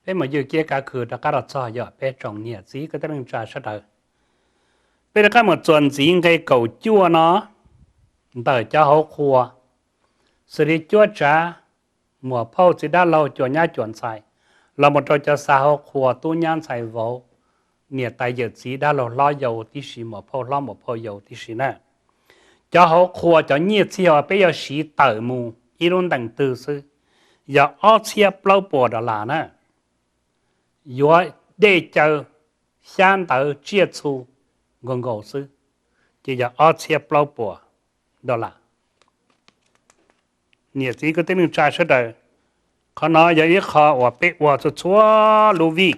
Peb mus ywg kiab kav khw rov qab los txog yog peb tsoom niam txiv kwv tij neej tsa sawv daws. Peb rov qab mus txuas ntxiv nqe kaum cuaj no, ntawm cov hauv qhua, xws li cuab tsav, muam phauj txiv dab laug cua nyab cua ntxhais, los mus rau cov xav hauv qhua tub nyab ntxhais vauv, niam tais yawm txiv dab laug hlob yau tib si, muam phauj hlob muam phauj yau tib si na. Cov hauv qhua cov nyiaj txiag uas peb yuav siv tawm mus ib lub ntees twg xwb, yog ob txhiab plaub puas dollar na. Yuav dej cawv, xyab ntawv, tsiaj txhu nkaus nkaus xwb, ces yog ob txhiab plaub puas dollar. Niam txiv kwv tij neej tsa sawv daws, qhov no yog ib qho uas peb ua txhua txhua lub vij,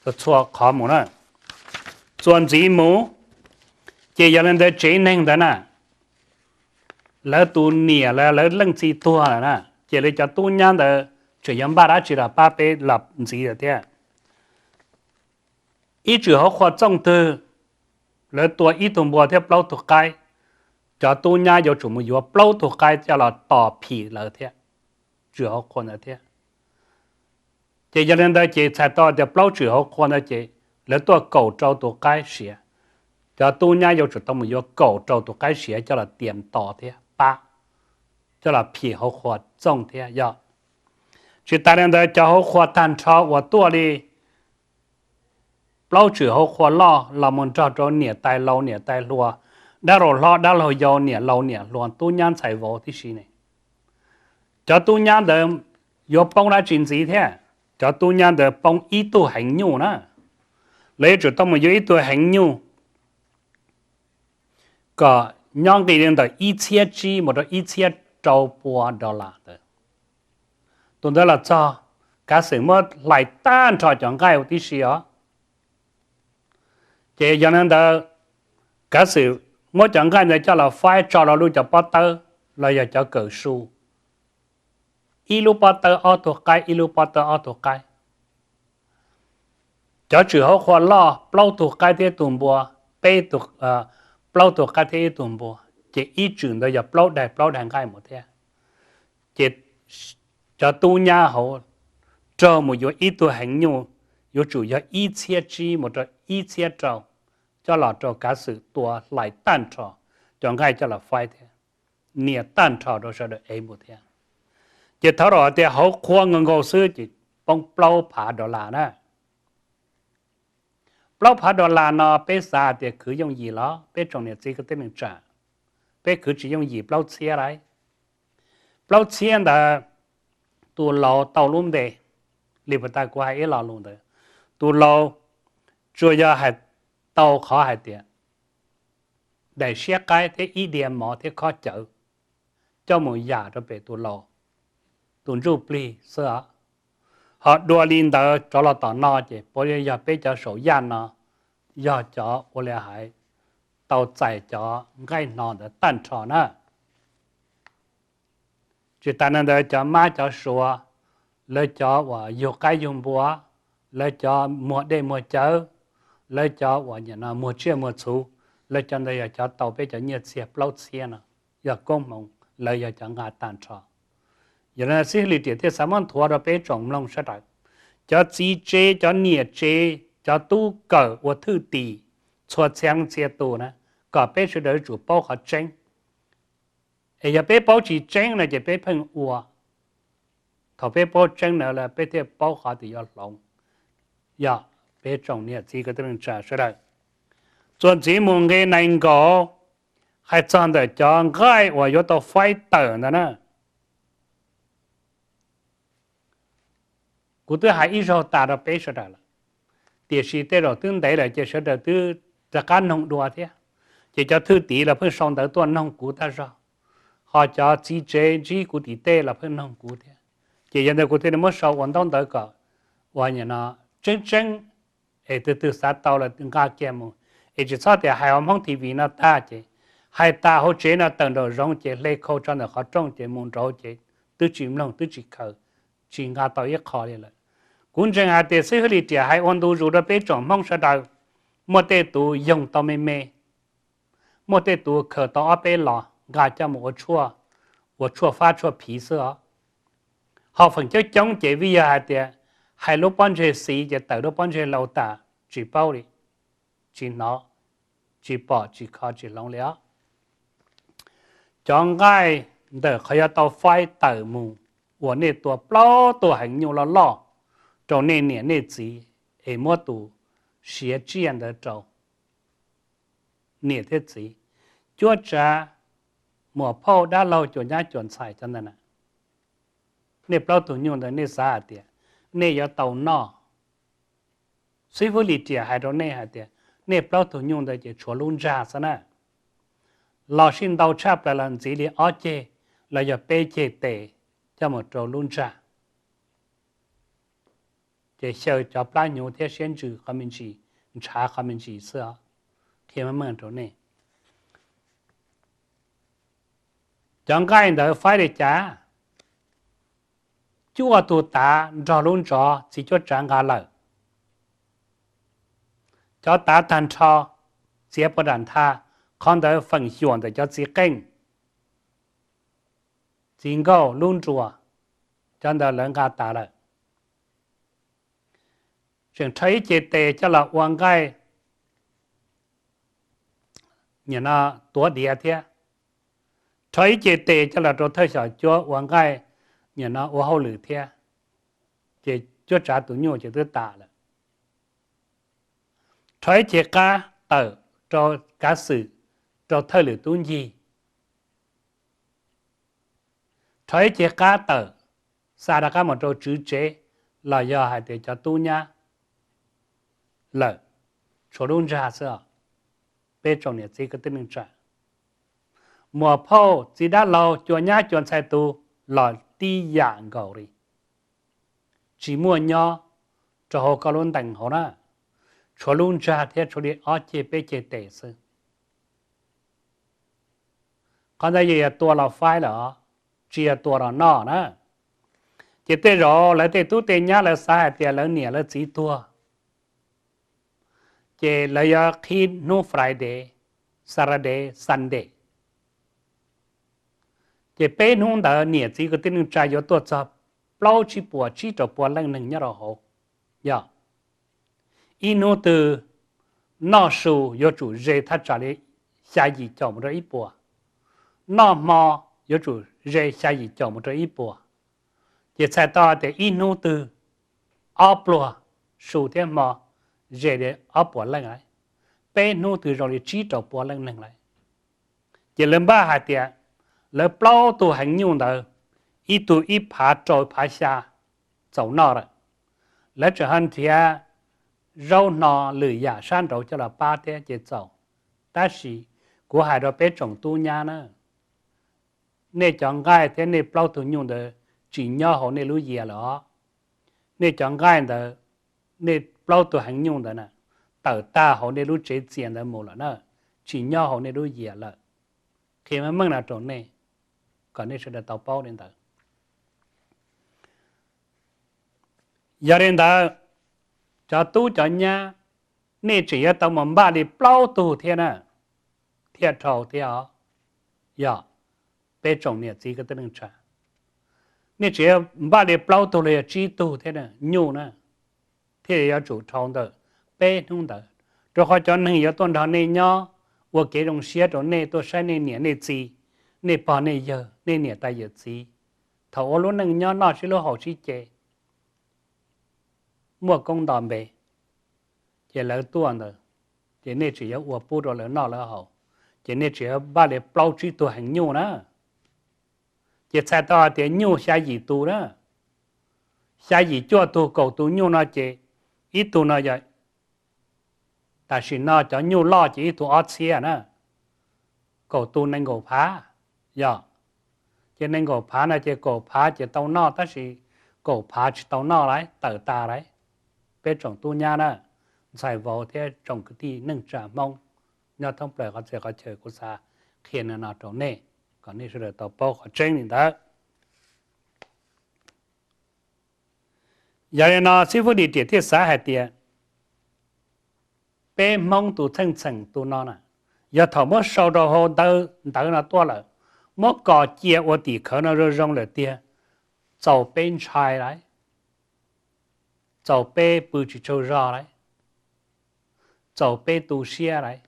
txhua txhua qhov mus na. Txuas ntxiv mus, ces yog li ntawd tsev neeg ntawd na, lawv tus niam lawv leej txiv tuag lawm na, ces lawv cov tub nyab ntawd tseem yuav npaj dab tsi los pab peb los ntxiv lawm thiab. Ib tswm hauv qhua txooj twg lawv tua ib tug npua thiab plaub tug qaib, cov tub nyab yuav tsum mus yuav plaub tug qaib coj los tos phim lawv thiab, tswm hauv qhua ntawd thiab. Ces yog li ntawd ces txhais tau tias plaub tswm hauv qhua ntawd ces lawv tuaj kaum rau tus qaib siav, cov tub nyab yuav tsum tau mus yuav kaum rau tus qaib siav coj los tias tos thiab pab, coj los phim hauv qhua txooj thiab yog. Tsis tas li ntawd cov hauv qhua tag nrho uas tuaj li plaub tswm hauv qhua loj los mus nrog rau niam tais laus niam tais hluas, dab laug hlob dab laug yau, niam laus niam hluas, tub nyab ntxhais vauv tib si ne, cov tub nyab ntawd yuav poob dab tsi ntxiv thiab? Cov tub nyab ntawd poob ib tug heev nyuj na. Lawv yuav tsum tau mus yuav ib tug heev nyuj kom nyob nqis li ntawm ib txhiab tsib mus rau ib txhiab rau pua dollar ntawd. Tus ntawd los txog, kav xwm muab hlais tag nrho cov nqaij huv tib si os. Ces yog li ntawd, kav xwm muab cov nqaij ntawd coj los faib tso rau lub cov pob tawb los yog cov kawm su, ib lub pob tawb ob tug qaib, ib lub pob tawb ob tug qaib. Cov tswm hauv qhua loj plaub tug qaib thiab ib tug npua, peb, plaub tug qaib thiab ib tug npua, ces ib tswm ntawd yog plaub daig plaub daig nqaij mus thiab. Ces cov tub nyab hauv raug mus yuav ib tug heev nyuj yuav tsum yog ib txhiab tsib mus rau ib txhiab rau, coj los rau kav xwm tua hlais tag nrho cov nqaij coj los faib thiab nias tag nrho rau sawv daws ev mus thiab. Ces thaum rau hais tias hauv qhua nkaus nkaus xwb ces poob plaub phav dollar na. Plaub phav dollar no peb xav hais tias khwv yooj yim los peb tsoom niam txiv kwv tij neej tsa, peb khwv tsis yooj yim plaub txhiab lauj. Plaub txhiab ntawd tus laus tau lub npe, li puas tas kuv hais ib lo lus ntawd, tus laus tsuas yog hais tau qhov hais tias daim siab qaib thiab ib diav mov thiab khob cawv coj mus yam rau pem tus laus tus ntsuj plig xwb os. Ho dua li ntawd rov los tom no ces puav leej yog peb cov saum yaj no yog cov ua li hais tau txais cov nqaij hno ntawd tag nrho na. Tsis tas li ntawd cov mab cov suav, lawv cov uas yug qaib yug npua, lawv cov muag dej muag cawv, lawv cov uas muag tsiaj muag txhu, lawv cov ntawd yog cov tau peb cov nyiaj txiag plaub txhiab no, yog koob hmoov, lawv yog cov nqa tag nrho. Yog li xib hwb Lis Riam thiaj xav muab nthuav rau peb tsoom mloog sawv daws, cov txiv tsev, cov niam tsev, cov tub kawm ua thwj tim txhua txhia txhia tus na, kom peb sawv daws yuav tsum paub qhov tseeb. Es yog peb paub tsis tseeb no ces peb pheej ua. Thaum peb paub tseeb na lawm peb thiaj paub qhov twg yuav hloov. Yog peb tsoom niam txiv kwv tij neej tsa sawv daws, txuas ntxiv mus nqe nees nkaum, hais txog ntawm cov nqaij uas yuav tau faib tawm ntawd na. Kuv twb hais ib zaug tas rau peb sawv daws lawm, tiam sis tej zaum twb ntev lawm ces sawv daws twb rov qab noog dua thiab. Ces cov thwj tim los pheej sau ntawv tuaj noog kuv tag zog, ho cov txiv tsev ntsib kuv tim tej los pheej noog kuv thiab. Ces yog ntawd kuv thiaj li muab sau ua ntaub ntawv kom ua tseeb tseeb, es tus twg xav tau los nqa kiag mus. Es tsis txhob tias hais hauv Hmoob T V no tag ces hais tas hauv tsev no tawm nraum zoov ces hle khau tso ntawm qhov rooj ces mus nraud ces twb tsis mloog twb tsis khaws, tsis nqa tau ib qho li lawm. Kuv ntseeg hais tias xib hwb Lis Riam hais ua ntu zus rau peb tsoom Hmoob sawv daws, muaj tej tus yoog tau me me, muaj tej tus khaws tau ob peb los nqa coj mus ua tshuaj, ua tshuaj fab tshuaj phiv xwb os. Ho feem coob coob ces vim yog hais tias hais lub pob ntseg xiv ces tawm lub pob ntseg laus tas, tsis paub li, tsis hnov, tsis pom, tsis kho, tsis hloov li os. Cov nqaij ntawm qhov yuav tau faib tawm mus uas nej tua plaub tug heev nyuj loj loj rau nej niam nej txiv, es muab tus siav tsiaj ntawd rau niam thiab txiv, cuab tsav, muam phauj dab laug cua nyab cua ntxhais cov ntawd na. Nej plaub tug nyuj ntawd nej xav hais tias nej yuav tau noj? Xib fwb Lis Riam hais rau nej hais tias nej plaub tug nyuj ntawd ces tshuav lub ntsag xwb na, los sij ntau tshaj plaws los ntxiv li ob ceg los yog peb ceg tes coj mus rau lub ntsag, ces xyaw cov plab hnyuv thiab siab ntsws qhov me ntsis, ntshav qhov me ntsis xwb os. Qhia meej meej rau nej, cov nqaij ntawd faib li cas? Cuaj tug tav nrog lub ntsov txiv cuab tsav nqa lawm. Cov tav tag nrho txiav puag nram ntha, qhov ntawd feem xyuam ntawm cov txiv qeej, txiv nkauj, lub nruas, cov ntawd lawv nqa tas lawm. Tseem rho ib ce tes coj los ua nqaij nim no tuav diav thiab, rho ib ce tes coj los rau thawj xyom cuab ua nqaij nim no ua hauj lwm thiab, ces cuab tsav tus nyuj ces twb tas lawm. Rho ib ce qab tawm rau kav xwm, rau thawj lwm tub ncig. Rho ib ce qab tawm xa rov qab mus rau tswv tsev los yog hais tias cov tub nyab lawm, tshuav lub ntsag xwb os. Peb tsoom niam txiv kwv tij neej tsa, muam phauj txiv dab laug cua nyab cua ntxhais tus los tib yam nkaus li, tsis muaj nyob rau hauv koj lub ntees hauv na, tshuav lub ntsag thiab tshuav li ob ceg peb ceg tes xwb. Qhov ntawd yog yog tua los faib lawm os, tsis yog tua los noj na. Ces tej zaum lawv tej tub tej nyab lawv xav hais tias lawv niam lawv txiv tuag, ces lawv yuav qhib hnub Friday, Saturday, Sunday. Ces peb hnub ntawd niam txiv kwv tij neej tsa yuav tuaj txog plaub tsib puas tsib rau pua leej neeg nyob rau hauv. Yog ib hnub twg noj su yuav tsum ze thaj tsam li xya yim caum mus rau ib puas, noj hmo yuav tsum ze xya yim caum mus rau ib puas. Ces txhais tau tias ib hnub twg ob pluag su thiab hmo ze li ob puas leej lauj, peb hnub twg zoo li tsib rau pua leej neeg lauj. Ces lawv npaj hais tias lawv plaub tug heev nyuj ntawd, ib tug ib phav rau phav xya txaus noj lawm. Lawv tseem ho nrhiav zaub hno lwm yam sab nraud coj los pab thiab ces txaus. Tab sis kuv hais rau peb tsoom tub nyab na, nej cov nqaij thiab nej plaub tug nyuj ntawd tsis nyob hauv nej lub yias lawm os. Nej cov nqaij ntawd, nej plaub tug heev nyuj ntawd na, tawm tag hauv nej lub tsev txias ntawd mus lawm na, tsis nyob hauv nej lub yias lawm. Qhia meej meej no rau nej, kom nej sawv daws tau paub li ntawd. Yog li ntawd, cov tub cov nyab, nej tseem yuav tau mus npaj li plaub tug thiab na, thiaj dhau thiab os. Yog peb tsoom niam txiv kwv tij neej tsa, nej tseem yuav npaj li plaub tug los yog tsib tug thiab nyuj na, thiaj yuav tsum dhau ntawm peb hnub ntawd, rau qhov cov neeg yuav tuaj nrog nej nyob, ua kev zoo siab rau nej, tuaj saib nej niam nej txiv, nej pog nej yawg, nej niam tais yawm txiv, thaum ua lub neej nyob noj sib hlub haus sib ce, muaj koob nto npe, ces lawv tuaj ntawd, ces nej tseem yuav ua pub rau lawv noj lawv haus, ces nej tseem yuav npaj li plaub tsib tug heev nyuj na. Ces txhais tau hais tias nyuj xya yim tus na, xya yim cuaj tug kaum tus nyuj no ces ib tug no yog, tam sim no cov nyuj loj ces ib tug ob txhiab na, kaum tus nees nkaum phav, yog, ces nees nkaum phav no ces kaum phav ces tau noj tab sis kaum phav tsis tau noj lauj, tawm tas lauj. Peb tsoom tub nyab na, ntxhais vauv thiab tsoom kwv tij neej tsa Hmoob nyob thoob plaws qhov txhia qhov chaw, kuv xav qhia no rau nej kom nej sawv daws tau paub qhov tseeb li ntawd. Yog li no xib fwb Lis Riam thiaj xav hais tias peb Hmoob tus txheej txheem tus no na, yog thaum muab sau rau hauv ntawv no tuaj lawm, muab kos cia ua tim khawv no zoo zoo lawm tiag, txaus peb ntshai lauj. txaus peb pw tsis tsaug zog lawm, txaus peb tu siab lawm.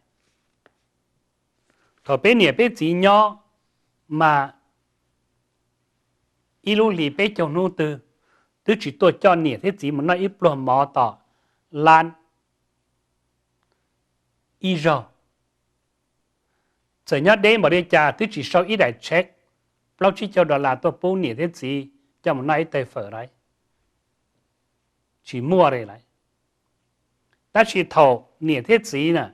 Thaum peb niam peb txiv nyob mas ib lub hlis peb caug hnub twg twb tsis tuaj coj niam thiab txiv mus noj ib pluag mov tom lab ib zaug. Txawm nyob deb npaum li cas twb tsis sau ib daim check plaub tsib caug dollar tuaj pub niam thiab txiv coj mus noj ib teg fawm lawm. Tsis muaj li lawm. Tab sis thaum niam thiab txiv na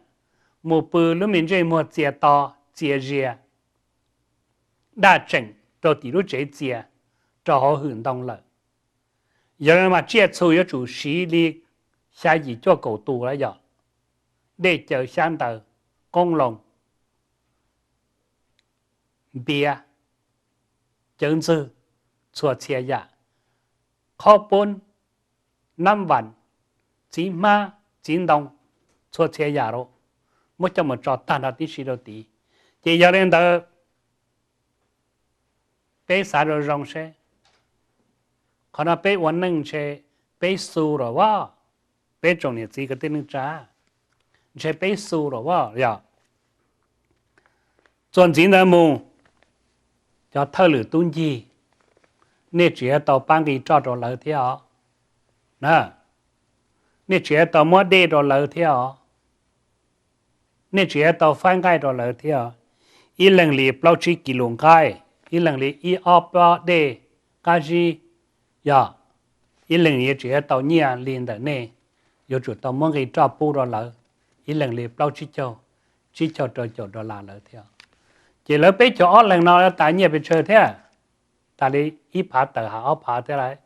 mus pw lub me ntsej muag txias to txias zias, daj tseem rau tim lub tsev txias, rau hauv hwm ntoo lawm, yog li mas tsiaj txhu yuav tsum siv li xya yim cuaj kaum tus lawm yog dej cawv xyab ntawv, qoob loo, npiav, cawv ntxwg, txhua txhia yam, qhob poob, nab vam, txiv hmab txiv ntoo, txhua txhia yam lawm, muab coj mus tso tag nrho tib si rau tid. Ces yog li ntawd peb xav zoo zoo seb, qhov no peb ua neej ntshe peb xu los as, peb tsoom niam txiv kwv tij neej tsa, ntshe peb xu los as yog. Txuas ntxiv ntawd mus, cov thawj lwm tub ncig, nej tseem yuav tau pab nqi roj rau lawv thiab os. Nej tseem yuav tau muab dej rau lawv thiab os. Nej tseem yuav tau faib nqaij rau lawv thiab os. Ib leeg li plaub tsib kis lus nqaij, ib leeg li ib ob pob dej qab zib, yog ib leeg li tseem yuav tau nyiaj li ntawm nej yuav tsum tau muab nqi roj pub rau lawv, ib leeg li plaub tsib caug, tsib caug rau caum dollar lawv thiab. Ces lawv peb caug ob leeg no tas nyiaj pes tsawg thiab? Tas li ib phav tawm hab ob phav thiab lawm.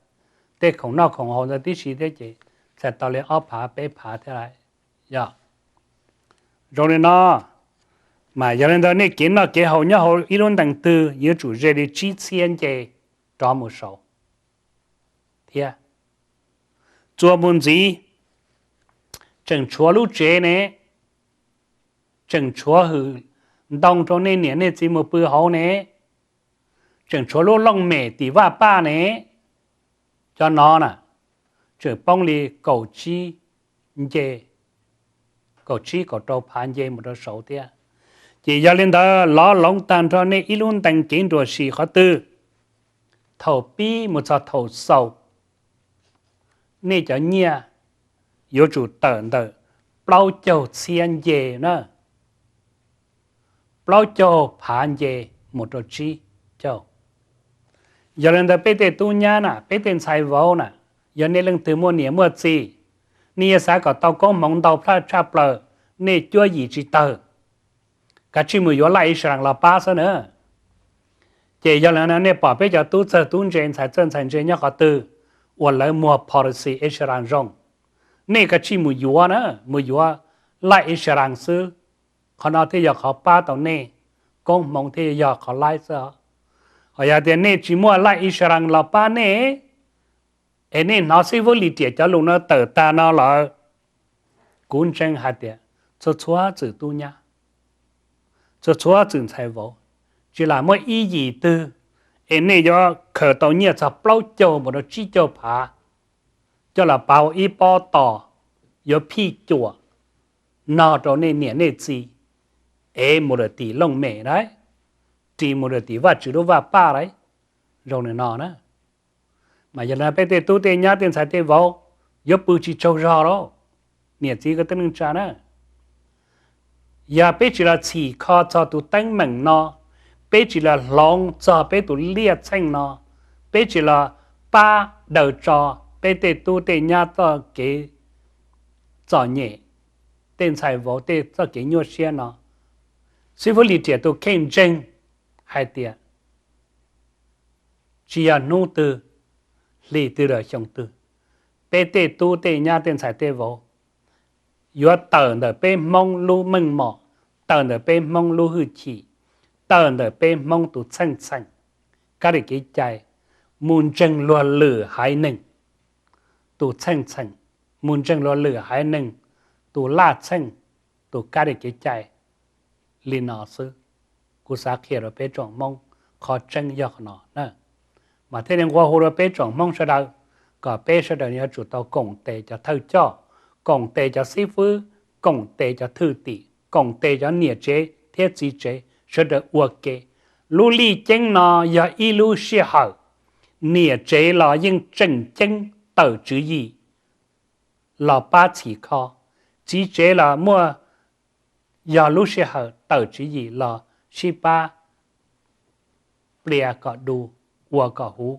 Tej khoom noj khoom haus ntawd tib si thiab ces txhais tau li ob phav peb phav thiab lawm. Yog zoo li no, mas yog li ntawd nej kev noj kev haus nyob hauv ib lub ntees twg yuav tsum ze li tsib txhiab nce rov mus saud thiab. Txuas mus ntxiv, tseem tshuav lub tsev ne, tseem tshuav hwm ntoo rau nej niam nej txiv mus pw hauv ne, tseem tshuav lub looj mem tim vaj paj ne, cov no na tseem poob li kaum tsib nce, kaum tsib kaum rau phav nce mus rau saud thiab. Ces yog li ntawd lov loov tag nrho nej ib lub ntees kev nruam sim qhov twg, thaum pib mus txog thaum xaus, nej cov nyiaj yuav tsum tawm ntawm plaub caug txhiab nce na, plaub caug phav nce mus rau tsib caug. Yog li ntawd peb tej tub nyab na, peb tej ntxhais vauv na, yog nej leej twg muaj niam muaj txiv, nej yuav xav kom tau koob hmoov ntau plab tshaj plaws, nej cuab yim tsis tawg, kav tsij mus yuav laj Israel los pab xwb na. Ces yog li no nej pom peb cov tub txawg tub ntse ntxhais txawj ntxhais ntse nyob qhov twg uas lawv muag policy Israel zoo, nej kav tsij mus yuav na, mus yuav laj Israel xwb. Qhov no thiaj yog qhov pab tau nej, koob hmoov thiaj yog qhov laib xwb. Ho yog tias nej tsis muaj laj Israel los pab nej, es nej hnov xib fwb Lis Riam cov lus no tawm tag no lawm, kuv ntseeg hais tias txhua txhua txwm tub nyab, txhua txhua txwm ntxhais vauv, tsis lam muaj ib yim twg es nej yuav khaws tau nyiaj txog plaub caug mus rau tsib caug phav coj los pauv ib pob tos yuav phij cuam no rau nej niam nej txiv, es mus lawm tim looj mem lawm, ris mus lawm tim Vajtswv lub vaj paj lawm, zoo li no na. Mas yog li no peb tej tub tej nyab tej ntxhais tej vauv yuav pw tsis tsaug zog lauj, niam txiv kwv tij neej tsa na. Yog peb tsis los txhim kho txog tus teeb meem no, peb tsis los hloov txog peb tus liaj txheej no, peb tsis los pab daws tso peb tej tub tej nyab txoj kev txom nyem, tej ntxhais vauv tej txoj kev nyuaj siab no, xib fwb Lis Riam tus kheej ntseeg hais tias tsis yog hnub twg, hli twg los xyoo twg, peb tej tub tej nyab tej ntxhais tej vauv yuav tawm ntawm peb Hmoob lub meej mom, tawm ntawm peb Hmoob lub hwj chim, tawm ntawm peb Hmoob tus txheej txheem, kab li kev cai, mus ntseeg luag lwm haiv neeg tus txheej txheem, mus ntseeg luag lwm haiv neeg tus laj txheej, tus kab li kev cai li no xwb. Kuv xav qhia rau peb tsoom Hmoob qhov tseeb yog qhov no na. Mas thiaj li nqua hu rau peb tsoom Hmoob sawv daws kom peb sawv daws yuav tsum tau koom tes cov thawj coj, koom tes cov xib fwb, koom tes cov thwj tim, koom tes cov niam tsev thiab txiv tsev sawv daws ua ke. Lub lij ceeb no yog ib lub sij hawm niam tsev los yeej tseem ceeb tawm tswv yim los pab txhim kho, txiv tsev los muaj, yog lub sij hawm tawm tswv yim los sib pab plia kom du, ua kom huv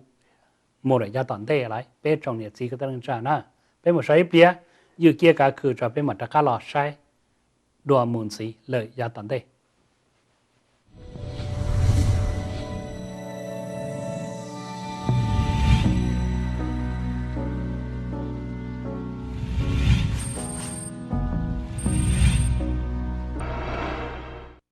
mus lawm yav tom ntej lawm. Peb tsoom niam txiv kwv tij neej tsa na, peb mus so ib pliag, ywj kiab kav khw tso peb mam rov qab los saib dua mus ntxiv lawm yav tom ntej.